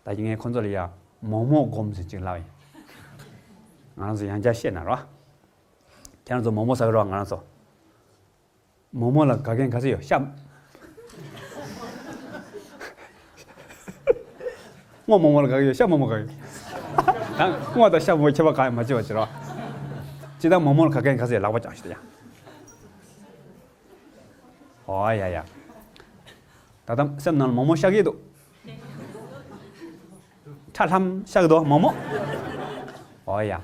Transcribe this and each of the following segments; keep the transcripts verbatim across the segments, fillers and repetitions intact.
ད་གིན་ངས་ཁོ་ཚོ་ལ་ཡ་མོག་མོག་སྒོམ་ཟེར་ཅིག་ལབ་ཡིན། ང་རང་ཚོ་ཡང་བསྐྱར་བཤད་ན་རོ། ཁྱེད་རང་ཚོ་མོག་མོག་ཟ་གི་རོ། ང་རང་ཚོ་མོག་མོག་ལ་དགའ་མཁན་ག་ཚོད་ཡོད། ཤ། སྔོ་མོག་མོག་ལ་དགའ་གི་ཡོད། ཤ་མོག་མོག་དགའ་གི་ཡོད། ད་སྔོ་དང་ཤ་མོག་ཁྱད་པར་གང་ཡང་མ་བྱེད་པ་བྱེད་རོགས། ཅི་ལྟར་མོག་མོག་ལ་དགའ་མཁན་ག་ཚོད་ཡོད། ལག་པ་བརྐྱངས་ཤིག་ཡ། ཨོ་ཡ་ཡ། ད་ལྟ་སེམས་ནང་ལ་མོག་མོག་ཤར་གྱི་འདུག། ཁྲ་ལྷམ་ཤར་གྱི་འདུག་མོག་མོག། ཨོ་ཡ།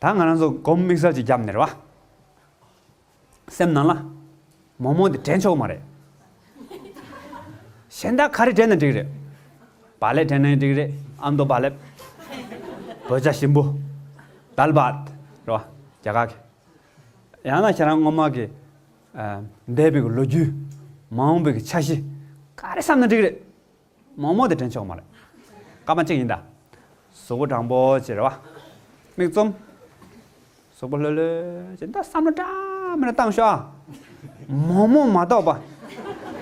ད་ང་རང་ཚོ་སྒོམ་དམིགས་བསལ་ཅིག་བརྒྱབ་ནས་རེད་བ། སེམས་ནང་ལ་མོག་མོག་དེ་དྲན་ཆོག་མ་རེད། གཞན་དག་ག་རེ་དྲན་ན་འགྲིག་རེད། བག་ལེབ་དྲན་ན་འགྲིག་རེད། ཨ་མདོ་བག་ལེབ། བོད་ཇ་ཞིམ་པོ། དཱལ་བྷ་ཏ། རེད་བ། རྒྱ་གར་གྱི། ཡང་ན་ཁྱེད་རང་སྔོན་མ་གི། ཨ། འདས་པའི་གི་ལོ་རྒྱུས། མ་འོངས་པའི་གི་འཆར་གཞི། ག་རེ་བསམ་ན་འགྲིག་རེད། མོག་མོག་དེ་དྲན་ཆོག་མ་རེད། སྐར་མ་གཅིག་ཡིན་ད། གཟུགས་པོ་དྲང་པོ་བྱེད་རེད་བ། མིག་བཙུམ། གཟུགས་པོ་ལྷོད་ལྷོད་བྱེད། ད་བསམ་བློ་འདྲ་མི་འདྲ་བཏང་ཤོག་ཨ། མོག་མོག་མ་གཏོགས་པ།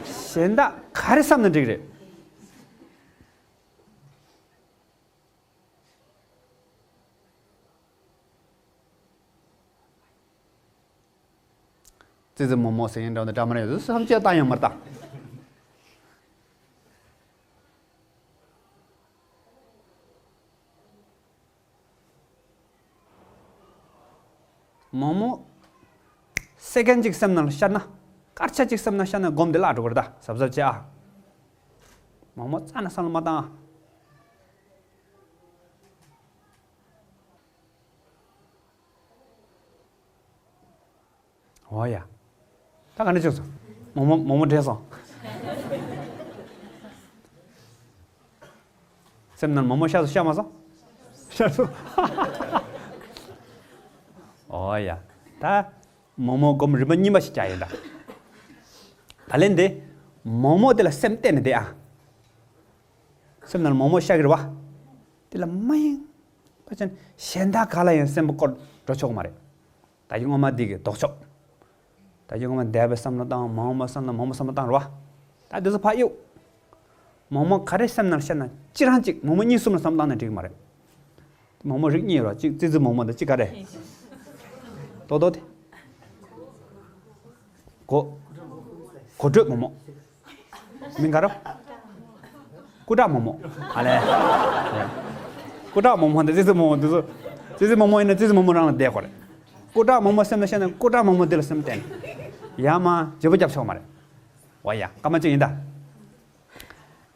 གཞན་དག་ག་རེ་བསམ་ན་འགྲིག་རེད། ཙི་ཙི་མོག་མོག་ཟེར་མཁན་འདྲ་བོ་འདི་འདྲ་མ་རེད། བསམ་བློ་བཏང་ཡང་མ་བཏང་། མོག་མོག་སེ་ཀན་གཅིག་སེམས་ནང་ལ་ཤར་ན། སྐར་ཆ་གཅིག་སེམས་ནང་ཤར་ན་སྒོམ་དེ་བརླག་འགྲོ་གི་རེད་ད། གཟབ་གཟབ་བྱེད་ཨ། མོག་མོག་རྩ་ནས་བསམ་བློ་མ་བཏང་ཨ། འོ་ཡ། ད་ག་འདྲ་བྱུང་སོང་། མོག་མོག་མོག་མོག་དྲན་སོང་། སེམས་ནང་མོག་མོག་ཤར་སོང་། ཤར་མ་སོང་། ཤར་སོང་། འོ་ཡ། ད་མོག་མོག་སྒོམ་རིམ་པ་གཉིས་པ་ཞིག་རྒྱག་ཡིན་ད། ད་ལན་འདི། མོག་མོག་དེ་ལ་སེམས་གཏད་ནས་བསྡད་ཨ། སེམས་ནང་མོག་མོག་ཤར་གི་རེད་བ། དེ་ལ་མ་ཡེངས། ཕལ་ཆེར་གཞན་དག་ག་ལ་ཡང་སེམས་པ་སྐོར་འགྲོ་ཆོག་མ་རེད། ད་གིན་སྔོན་མ་འདི་གི་ལྡོག་ཕྱོགས། ད་གིན་སྔོན་མ་འདས་པའི་བསམ་བློ་བཏང་། མ་འོངས་པ་བསམ་བློ། མ་འོངས་པ་བསམ་བློ་བཏང་རེད་བ། ད་འདི་ཚོ་ཕར་གཡུག། མོག་མོག་ག་རེ་སེམས་ནང་ཤར་ན་ཅི་རང་གཅིག་མོག་མོག་གཉིས་གསུམ་ལ་བསམ་བློ་བཏང་ན་འགྲིག་གི་མ་རེད། མོག་མོག་རིགས་གཉིས་ཡོད་རེད། གཅིག་ཙི་ཙི་མོག་མོག་དང་གཅིག་ག་རེ། ཏོག་ཏོག་དེ། གོ། གོ་དྲོད་མོག་མོག། མིང་ག་རེ། སྐུ་དྲག་མོག་མོག། ཨ་ལས། སྐུ་དྲག་མོག་མོག་དང་ཙི་ཙི་མོག་མོག་འདི་ཚོ། ཙི་ཙི་མོག་མོག་ཡིན་ན་ཙི་ཙི་མོག་མོག་རང་ལ་བསྡད་དགོས་རེད། སྐུ་དྲག་མོག་མོག་སེམས་ལ་ཤར་ན་སྐུ་དྲག་མོག་མོག་འདི་ལ་སེམས་གཏད་ནས། ཡ་མ་བརྗེ་པོ་རྒྱབ་ཆོག་མ་རེད། འོ་ཡ། སྐར་མ་གཅིག་ཡིན་ད།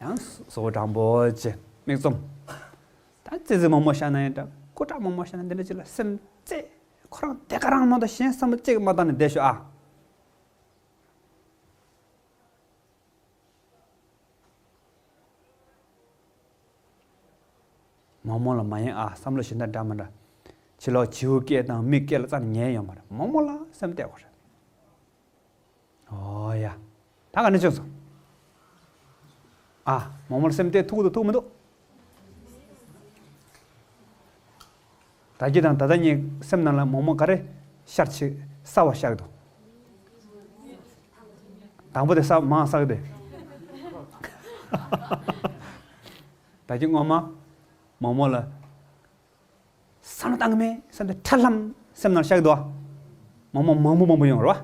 ཡང་གཟུགས་པོ་དྲང་པོ་བྱེད། མིག་བཙུམ། ད་ཙི་ཙི་མོག་མོག་ཤར་ན་ཡིན་འདྲ། སྐུ་དྲག་མོག་མོག་ཤར་ན་འདི་འདྲ་ཅིག་ལ་སེམས་གཏད། ཁོ་རང་དེ་ག་རང་མ་གཏོགས་གཞན་བསམ་བློ་གཅིག་མ་བཏང་ནས་བསྡད་ཤོག་ཨ། མོག་མོག་ལ་མ་ཡེངས་ཨ། བསམ་བློ་གཞན་དག་འདྲ་མི་འདྲ། ཕྱི་ལོགས་བྱིའུ་སྐད་དང་མི་སྐད་ལ་རྩ་ནས་ཉན་ཡོང་མ་རེད། མོག་མོག་ལ་སེམས་གཏད་དགོས་རེད། ཨོ་ཡ། ད་ག་ནས་བྱུང་སོང་། ཨ། མོག་མོག་ལ་སེམས་གཏད་ཐུབ་ཀྱི་འདུག་ཐུབ་མི་འདུག་ད་གིན་དང་ད་ལྟ་གཉིས་སེམས་ནང་ལ་མོག་མོག་ག་རེ་ཤར་ཆེ་གསར་བ་ཤར་གྱི་འདུག་དང་པོ་དེ་གསར་མང་གསར་གྱི་དེ། ད་གིན་སྔོན་མ་མོག་མོག་ལ་བསམ་བློ་བཏང་གི་མེད་བསམ་དུས་ཁྲ་ལྷམ་སེམས་ནང་ཤར་གྱི་འདུག་མོག་མོག་མང་པོ་མང་པོ་ཡོང་རེད་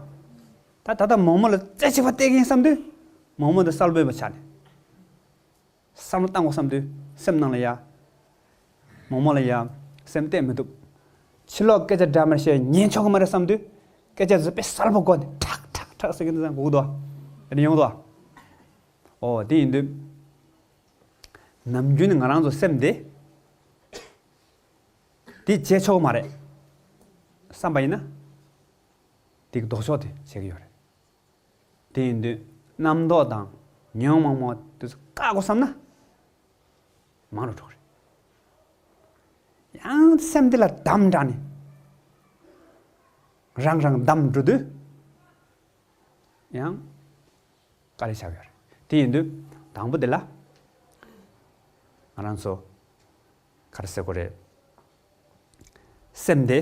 བ། ད་ད་ལྟ་མོག་མོག་ལ་རྩེ་གཅིག་པ་བལྟས་ཀྱིན་བསམ་དུས་མོག་མོག་འདི་གསལ་པོ་ཡོད་པ་ཆགས་ནས། བསམ་བློ་བཏང་དགོས་བསམ་དུས་སེམས་ནང་ལ་ཡ། མོག་མོག་ལ་ཡ། སེམས་གཏད་མི་ཐུབ། ཕྱི་ལོགས་སྐད་ཆ་འདྲ་མི་འདྲ་བཤད་ཉན་ཆོག་གི་མ་རེད་བསམ་དུས། སྐད་ཆ་ཟིག་དཔེ་གསལ་པོ་གོ་ནས་ཁྲག་ཁྲག་ཁྲག་ཟེར་གྱིན་འདུག་ཟེར་གོ་གི་འདུག་དེ་ནས་ཡོང་འདུག་ཨོ་དེ་ཡིན་དུས། ནམ་རྒྱུན་ནས་ང་རང་ཚོ་སེམས་དེ། དེ་བྱེད་ཆོག་གི་མ་རེད། བསམ་པ་ཡིན་ན། དེ་གི་ལྡོག་ཕྱོགས་དེ་བྱེད་ཀྱི་ཡོད་རེད། དེ་ཡིན་དུས་རྣམ་རྟོག་དང་ཉོན་མོངས་མོ་དེ་ཚོ་བཀག་དགོས་བསམ་ན་མང་རུ་འགྲོ་གི་རེད། ཡང་སེམས་དེ་ལ་བསྡམས་དྲགས་ནས་རང་རང་བསྡམས་འགྲོ་དུས་ཡང་དཀའ་ལས་ཆགས་ཡོད་རེད། དེ་ཡིན་དུས་དང་པོ་དེ་ལ་ང་རང་ཚོ་ག་རེ་ཟེར་དགོས་རེད། སེམས་དེ་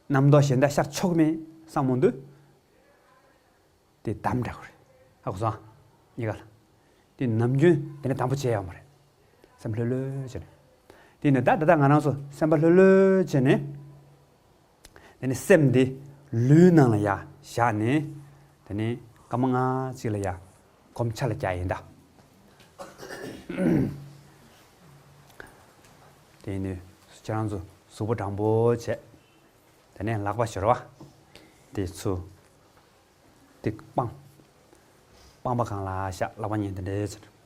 རྣམ་རྟོག་གཞན་དག་ཤར་ཆོག་མེད་བསམ་འོང་དུས། དེ་བསྡམས་དྲགས་རེད། ཧ་གོ་སོང་། གཉིས་ཀ་ལ། དེ་ནམ་རྒྱུན་དེ་ནས་དང་པོ་བྱས་ཡོད་མ་རེད། སེམས་ལྷོད་ལྷོད་བྱས་ནས། དེ་ནས་ད་ད་ལྟ་ང་རང་ཚོ་སེམས་པ་ལྷོད་ལྷོད་བྱས་ནས། དེ་ནས་སེམས་འདི་ལུས་ནང་ལ་ཡར་བཞག་ནས། དེ་ནས་སྐར་མ་ལྔ་གཅིག་ལ་ཡར་སྒོམ་ཆ་ལ་རྒྱག་ཡིན་ད། དེ་ནས་ཁྱེད་རང་ཚོ་གཟུགས་པོ་དྲང་པོ་བྱས། དེ་ནས་ལག་པ་སྦྱོར་བ་དེ་ཚུར་ཏིག་སྤང་། སྤང་པ་སྒང་ལ་བཞག་ལག་པ་གཉིས་དེ་འདྲས་བྱས།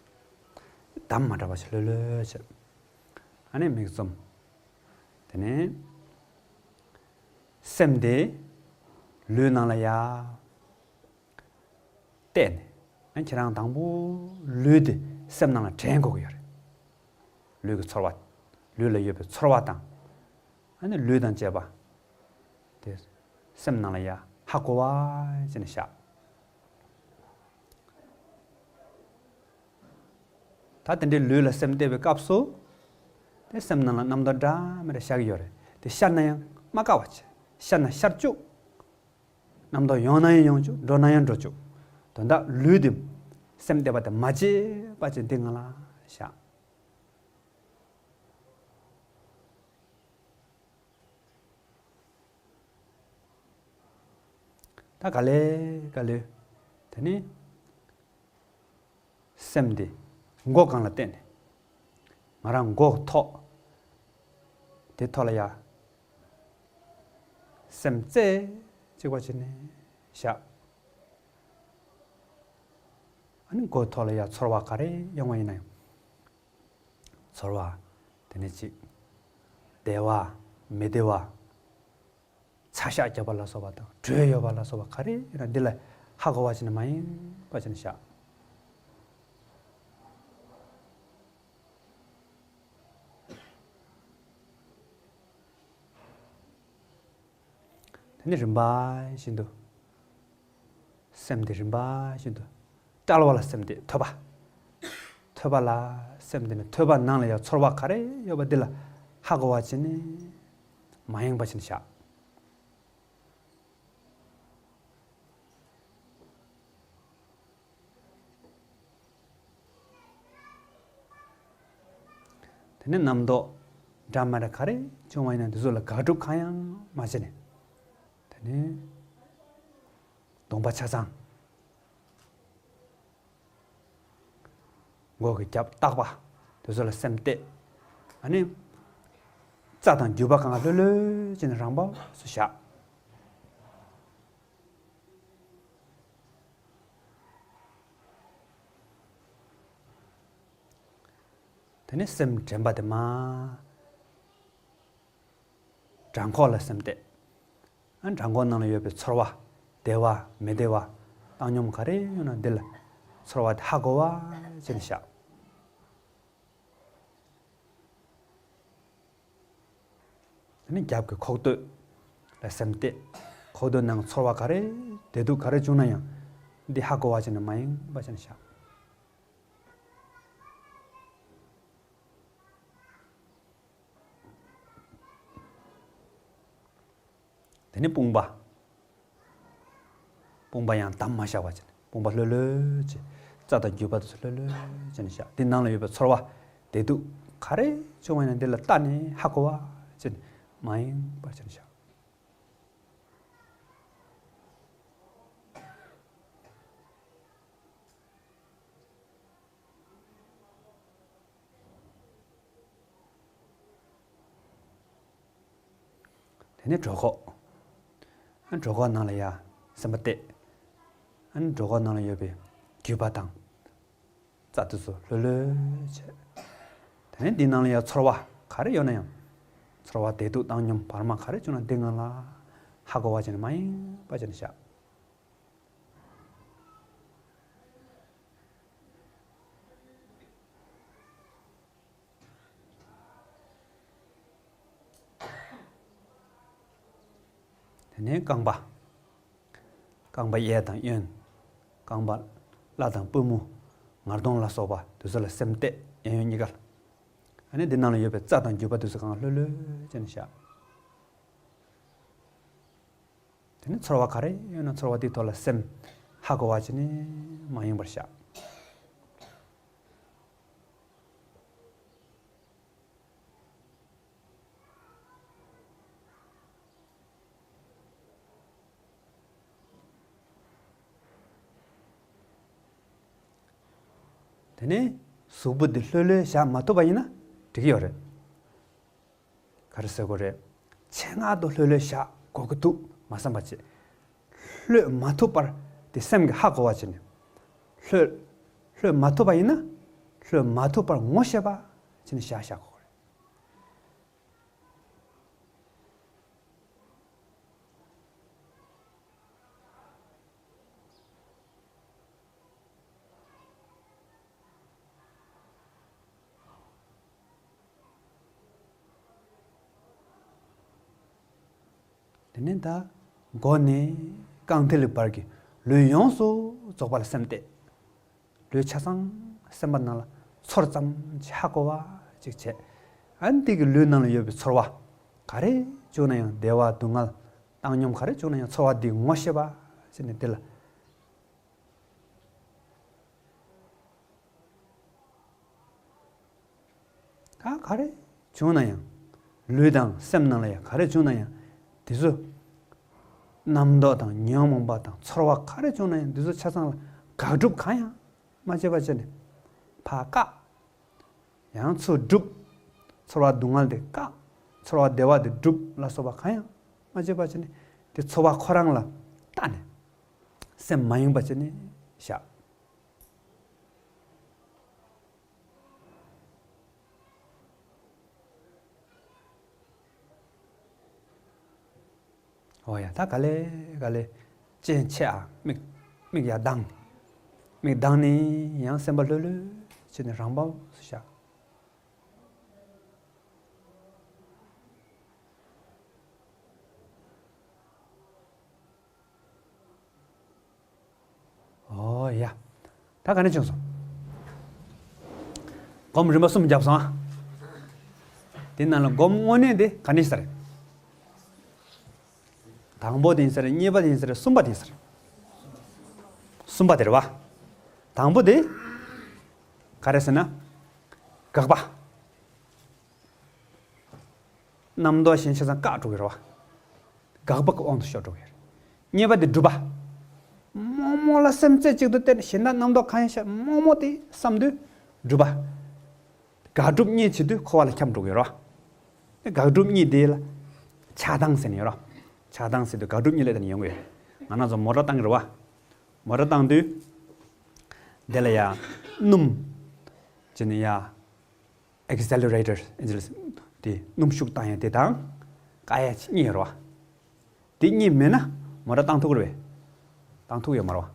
གདམ་མ་དྲག་པ་ཞིག་ལྷོད་ལྷོད་བྱས། ཨ་ནི་མིག་བཙུམ། དེ་ནས་སེམས་དེ་ལུས་ནང་ལ་ཡར་གཏད་ནས། ཨ་ནི་ཁྱེད་རང་དང་པོ་ལུས་དེ་སེམས་ནང་ལ་དྲན་དགོས་ཀྱི་ཡོད་རེད། ལུས་ཀྱི་ཚོར་བ། ལུས་ལ་ཡོད་པའི་ཚོར་བ་དང་། ཨ་ནི་ལུས་དང་བཅས་པ། དེ་སེམས་ནང་ལ་ཡར་ཧ་གོ་བ་བྱས་ནས་བཞག་ད་དེ་འདྲའི་ལུས་ལ་སེམས་གཏད་པའི་སྐབས་སུ། དེ་སེམས་ནང་ལ་རྣམ་རྟོག་འདྲ་མི་འདྲ་ཤར་གྱི་ཡོད་རེད། དེ་ཤར་ན་ཡང་མ་དགའ་བ་བྱེད། ཤར་ན་ཤར་བཅུག་རྣམ་རྟོག་ཡོང་ན་ཡང་ཡོང་བཅུག་འགྲོ་ན་ཡང་འགྲོ་བཅུག་དོན་དག་ལུས་དེ་སེམས་གཏད་པ་དེ་མ་བརྗེད་པ་བྱས་འདི་ང་ལ་བཞག་ད་ག་ལེ་ག་ལེ། དེ་ནི་སེམས་དེ་མགོ་སྒང་ལ་གཏད་ནས། ང་རང་མགོ་ཐོག་དེ་ཐོག་ལ་ཡ་སེམས་རྩེ་གཅིག་པ་བྱས་ནས་བཞག་ཨ་ནི་མགོ་ཐོག་ལ་ཡ་ཚོར་བ་ག་རེ་ཡོང་བ་ཡིན་ན་ཡང་། ཚོར་བ། དེ་ནས་གཅིག་བདེ་བ། མི་བདེ་བ། ཚ་ཤག་རྒྱབ་པ་ལ་སོགས་པ་དང་དྲོད་ཡོད་པ་ལ་སོགས་པ་ག་རེ་ཡིན་ན་འདི་ལ་ཧ་གོ་བ་བྱས་ནས་མ་ཡེངས་པ་བྱས་ནས་བཞག་དེ་ནས་རིམ་པ་བཞིན་དུ། སེམས་དེ་རིམ་པ་བཞིན་དུ་བསྒྲལ་བ་ལ་སེམས་གཏད་ཐོས་པ། ཐོས་པ་ལ་སེམས་གཏད་ནས་ཐོས་པ་ནང་ལ་ཡང་ཚོར་བ་ག་རེ་ཡོད་པ་འདི་ལ་ཧ་གོ་བ་བྱས་ནས་མ་ཡེངས་པ་བྱས་ནས་བཞག་དེ་ནས་རྣམ་རྟོག་འདྲ་མི་འདྲ་ག་རེ་བྱུང་བ་ཡིན་ན་འདི་ཚོ་ལ་དགག་སྒྲུབ་གང་ཡང་མ་བྱས་ནས། དེ་ནས་གདོང་པ་ཆ་ཚང་། མགོ་གི་རྒྱབ་ལྟག་པ་དེ་ཚོ་ལ་སེམས་གཏད། ཨ་ནི་རྩ་དང་རྒྱུས་པ་གང་ག་ལྷོད་ལྷོད་བྱས་ནས་རང་བབས་སུ་བཞག་དེ་ནས་སེམས་དྲན་པ་དེ་མ། བྲང་ཁོག་ལ་སེམས་གཏད། ཨ་བྲང་ཁོག་ནང་ལ་ཡོད་པའི་ཚོར་བ། བདེ་བ་མི་བདེ་བ། བཏང་སྙོམས་ག་རེ་ཡོད་ན་འདི་ལ་ཚོར་བ་དེ་ཧ་གོ་བ་བྱས་ནས་བཞག་དེ་ནས་རྒྱབ་ཀྱི་ཁོག་སྟོད་ལ་སེམས་གཏད། ཁོག་སྟོད་ནང་ཚོར་བ་ག་རེ་བདེ་སྡུག་ག་རེ་བྱུང་ན་ཡང་འདི་ཧ་གོ་བ་བྱས་ནས་མ་ཡེངས་པ་བྱས་ནས་བཞག་དེ་ནས་དཔུང་པ། དཔུང་པ་ཡང་བསྡམས་མ་བཞག་པ་བྱས་ནས་དཔུང་པ་ལྷོད་ལྷོད་བྱས། རྩ་དང་རྒྱུས་པ་དེ་ཚོ་ལྷོད་ལྷོད་བྱས་ནས་བཞག་འདི་ནང་ལ་ཡོད་པའི་ཚོར་བ་བདེ་སྡུག་ག་རེ་བྱུང་བ་ཡིན་ན་འདི་ལ་ལྟ་ནས་ཧ་གོ་བ་བྱས་ནས་མ་ཡེངས་པར་བྱས་ནས་བཞག་དེ་ནས་གྲོད་ཁོག་ཨ་གྲོད་ཁོག་ནང་ལ་ཡ་སེམས་པ་གཏད། ཨ་གྲོད་ཁོག་ནང་ལ་ཡོད་པའི་རྒྱུས་པ་དང་། རྩ་དེ་ཚོ་ལྷོད་ལྷོད་བྱས། དེ་ནས་འདི་ནང་ལ་ཡ་ཚོར་བ་ག་རེ་ཡོད་ན་ཡང་། ཚོར་བ་བདེ་སྡུག་བཏང་སྙོམས་བར་མ་ག་རེ་བྱུང་ན་འདི་ནང་ལ་ཧ་གོ་བ་བྱས་ནས་མ་ཡེངས་པ་བྱས་ནས་བཞག་དེ་ནས་རྐང་པ། རྐང་པ་གཡས་དང་གཡོན། རྐང་པ་བརླ་དང་པུས་མོ། ངར་གདོང་ལ་སོགས་པ་དེ་ཚོ་ལ་སེམས་གཏད་གཡས་གཡོན་གཉིས་ཀ་ལ། ཨ་ནི་འདི་ནང་ལ་ཡོད་པའི་རྩ་དང་རྒྱུས་པ་དེ་ཚོ་གང་ལྷོད་ལྷོད་བྱས་ནས་བཞག་དེ་ནས་ཚོར་བ་ག་རེ་ཡོད་ན་ཚོར་བ་དེའི་ཐོག་ལ་སེམས་ཧ་གོ་བ་བྱས་ནས་མ་ཡེངས་པར་བཞག་དེ་ནས་གཟུགས་པོ་འདི་ལྷོད་ལྷོད་བཞག་མ་ཐུབ་པ་ཡིན་ན་འགྲིག་གི་ཡོད་རེད། ག་རེ་ཟེར་དགོས་རེད། ཆེད་མངགས་དུ་ལྷོད་ལྷོད་བཞག་དགོས་ཀྱི་འདུག་མ་བསམ་པ་བྱེད། ལྷོད་མ་ཐུབ་པར་དེ་སེམས་ཀྱིས་ཧ་གོ་བ་བྱས་ནས། ལྷོད། ལྷོད་མ་ཐུབ་པ་ཡིན་ན། ལྷོད་མ་ཐུབ་པར་ངོ་ཤེས་པ་བྱས་ནས་བཞག་བཞག་དགོས་རེད། དེ་ནས་ད་མགོ་ནས་རྐང་མཐིལ་གྱི་བར་གྱི་ལུས་ཡོངས་སུ་རྫོགས་པ་ལ་སེམས་གཏད། ལུས་ཆ་ཚང་སེམས་པ་ནང་ལ་ཚོར་ཙམ་ཅིག་ཧ་གོ་བ་ཅིག་བྱས། ཨ་ནི་དེ་གི་ལུས་ནང་ལ་ཡོད་པའི་ཚོར་བ་ག་རེ་བྱུང་ན་ཡང་བདེ་བ་སྡུག་བསྔལ་བཏང་སྙོམས་ག་རེ་བྱུང་ན་ཡང་ཚོར་བ་འདི་ངོ་ཤེས་པ་ཟེར་ནས་འདི་ལ། ད་ག་རེ་བྱུང་ན་ཡང་། ལུས་དང་སེམས་ནང་ལ་ཡང་ག་རེ་བྱུང་ན་ཡང་། དེ་ཚོ་རྣམ་རྟོག་དང་ཉོན་མོངས་པ་དང་ཚོར་བ་ག་རེ་བྱུང་ན་ཡང་དེ་ཚོ་ཆ་ཚང་ལ་དགག་སྒྲུབ་གང་ཡང་མ་བྱས་པ་བྱས་ནས་ཕར་བཀག་ཡང་ཚུར་སྒྲུབ། ཚོར་བ་སྡུག་བསྔལ་དེ་བཀག་ཚོར་བ་བདེ་བ་དེ་སྒྲུབ་ལ་སོགས་པ་གང་ཡང་མ་བྱས་པ་བྱས་ནས་དེ་ཚོར་བ་ཁོ་རང་ལ་བལྟ་ནས་སེམས་མ་ཡེངས་པ་བྱས་ནས་བཞག་ཨོ་ཡ། ད་ག་ལེ་ག་ལེ་སྤྱན་ཕྱེ་ཨ། མིག་མིག་ཡར་གདངས། མིག་གདངས་ནས་ཡང་སེམས་པ་ལྷོད་ལྷོད་བྱས་ནས་རང་བབས་སུ་བཞག་ཨོ་ཡ། ད་ག་ནས་བྱུང་སོང་། སྒོམ་རིམ་པ་གསུམ་བརྒྱབ་སོང་ཨ། དེ་ནང་ལ་སྒོམ་དངོས་གནས་དེ་ག་ནས་ཟེར། དང་པོ་དེ་ཡིན་ཟེར། གཉིས་པ་དེ་ཡིན་ཟེར། གསུམ་པ་དེ་ཡིན་ཟེར། གསུམ་པ་དེ་རེད་བ། དང་པོ་དེ་ག་རེ་ཟེར་ན། དགག་པ། རྣམ་རྟོག་གཞན་ཆ་ཚང་བཀག་འགྲོ་གི་རེད་བ། དགག་པ་གི་དབང་དུ་ཤོར་འགྲོ་གི་རེད། གཉིས་པ་དེ་སྒྲུབ་པ། རྨོངས་རྨོངས་ལ་སེམས་རྩེ་གཅིག་ཏུ་བསྟན། གཞན་དག་རྣམ་རྟོག་གང་ཡང་ཤར་རྨོངས་རྨོངས་དེ་བསམ་དུས་སྒྲུབ་པ། དགག་སྒྲུབ་གཉིས་བྱེད་དུས་འཁོར་བ་ལ་འཁྱམས་འགྲོ་གི་ཡོད་རེད་བ། དེ་དགག་སྒྲུབ་གཉིས་དེ་ལ་ཆགས་སྡང་ཟེར་ནས་ཡོད་རེད་བ། ཆགས་སྡང་ཟེར་དུས་དགག་སྒྲུབ་གཉིས་ལ་བརྟེན་ནས་ཡོང་གི་ཡོད་རེད། ང་རང་ཚོ་མོ་ཊ་བཏང་གི་རེད་བ། མོ་ཊ་བཏང་དུས་དེ་ལ་ཡ་སྣུམ་བྱས་ནས་ཡ་ཨེག་སེ་ལེ་རེ་ཊར་ཨེག་སེ་ལེ་དེ་སྣུམ་ཤུགས་བཏང་ཡ་དེ་དང་བཀག་ཡ་གཉིས་ཡོད་རེད་བ། དེ་གཉིས་མེད་ན་མོ་ཊ་བཏང་ཐུབ་ཀྱི་རེད་པས། བཏང་ཐུབ་ཡོད་མ་རེད་བ།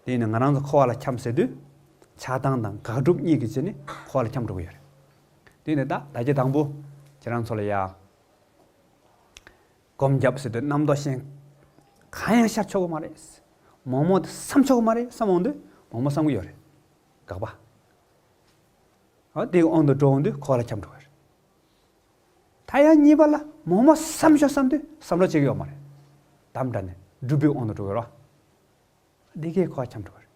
དེ་ཡིན་ན་ང་རང་ཚོ་འཁོར་བ་ལ་འཁྱམས་ཟེར་དུས་ཆགས་སྡང་དང་དགག་སྒྲུབ་གཉིས་ཀྱི་རྗེས་ནས་འཁོར་བ་ལ་འཁྱམས་འགྲོ་གི་ཡོད་རེད། དེ་ཡིན་ན་ད་ད་གྱི་དང་པོ་ཁྱེད་རང་ཚོ་ལ་ཡ་སྒོམ་བརྒྱབ་ཟེར་དུས་རྣམ་རྟོག་གཞན་གང་ཡང་ཤར་ཆོག་གི་མ་རེད། རྨོངས་རྨོངས་དེ་བསམ་ཆོག་གི་མ་རེད་བསམ་འོང་དུས་རྨོངས་རྨོངས་བསམ་གི་ཡོད་རེད། དགག་པ། འོ་དེའི་དབང་དུ་འགྲོ་འོང་དུས་འཁོར་བ་ལ་འཁྱམས་འགྲོ་གི་རེད། ད་ཡང་གཉིས་པ་ལ་རྨོངས་རྨོངས་བསམ་ཤོག་བསམ་དུས་བསམ་བློ་བྱེད་ཀྱི་ཡོད་མ་རེད། དམ་དྲགས་ནས་སྒྲུབ་པའི་དབང་དུ་འགྲོ་གི་རེད་བ། འདི་གས་འཁོར་བ་འཁྱམས་འགྲོ་གི་རེད།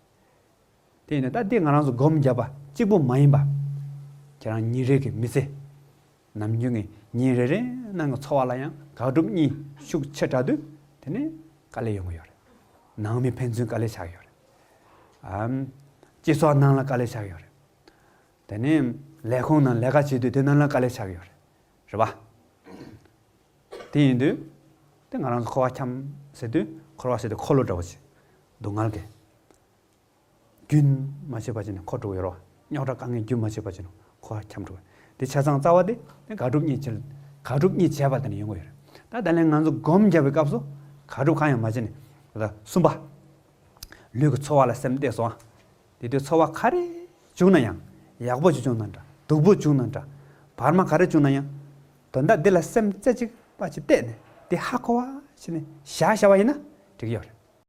དེ་ཡིན་ན་ད་འདི་ང་རང་ཚོ་སྒོམ་བརྒྱབ་པ་གཅིག་པུ་མ་ཡིན་པ། ཁྱེད་རང་ཉིན་རེ་གི་མི་ཚེ། ནམ་རྒྱུན་གྱི་ཉིན་རེ་རེ་ནང་གི་འཚོ་བ་ལ་ཡང་དགག་སྒྲུབ་གཉིས་ཤུགས་ཆེ་དྲགས་དུས་དེ་ནས་དཀའ་ལས་ཡོང་གི་ཡོད་རེད། ནང་མི་ཕན་ཚུན་དཀའ་ལས་ཆགས་ཀྱི་ཡོད་རེད། ཨམ། སྤྱི་ཚོགས་ནང་ལ་དཀའ་ལས་ཆགས་ཀྱི་ཡོད་རེད། དེ་ནས་ལས་ཁུངས་ནང་ལས་ཀ་བྱེད་དུས་དེ་ནང་ལ་དཀའ་ལས་ཆགས་ཀྱི་ཡོད་རེད། རེད་པ། དེ་ཡིན་དུས་དེ་ང་རང་ཚོ་འཁོར་བ་འཁྱམས་ཟེར་དུས་འཁོར་བ་ཟེར་དུས་འཁོར་ལོ་འདྲ་བོ་ཅིག་སྡུག་བསྔལ་གྱི་རྒྱུན་མ་ཆད་པ་ཅིག་ནས་འཁོར་འགྲོ་གི་ཡོད་རེད་བ། རྙོག་དྲ་དཀའ་ངལ་རྒྱུན་མ་ཆད་པ་ཅིག་ནས་འཁོར་བ་འཁྱམས་འགྲོ་གི་ཡོད་རེད། དེ་ཆ་ཚང་རྩ་བ་དེ་དེ་དགག་སྒྲུབ་གཉིས་བྱས་དགག་སྒྲུབ་གཉིས་བྱས་པ་དེ་ནས་ཡོང་གི་ཡོད་རེད། ད་ད་ལན་ང་ཚོ་སྒོམ་བརྒྱབ་པའི་སྐབས་སུ་དགག་སྒྲུབ་གང་ཡང་མ་བྱས་ནས་ད་གསུམ་པ། ལུས་ཀྱི་ཚོར་བ་ལ་སེམས་གཏད་སོང་ཨ། དེ་དུས་ཚོར་བ་ག་རེ་བྱུང་ན་ཡང་། ཡག་པོ་ཅིག་བྱུང་ན་འདྲ། སྡུག་པོ་བྱུང་ན་འདྲ། བར་མ་ག་རེ་བྱུང་ན་ཡང་། དོན་དག་འདི་ལ་སེམས་རྩེ་གཅིག་པ་ཅིག་གཏད་ནས་དེ་ཧ་གོ་བ་བྱས་ནས་བཞག་བཞག་པ་ཡིན་ན་འགྲིག་གི་ཡོད་རེད།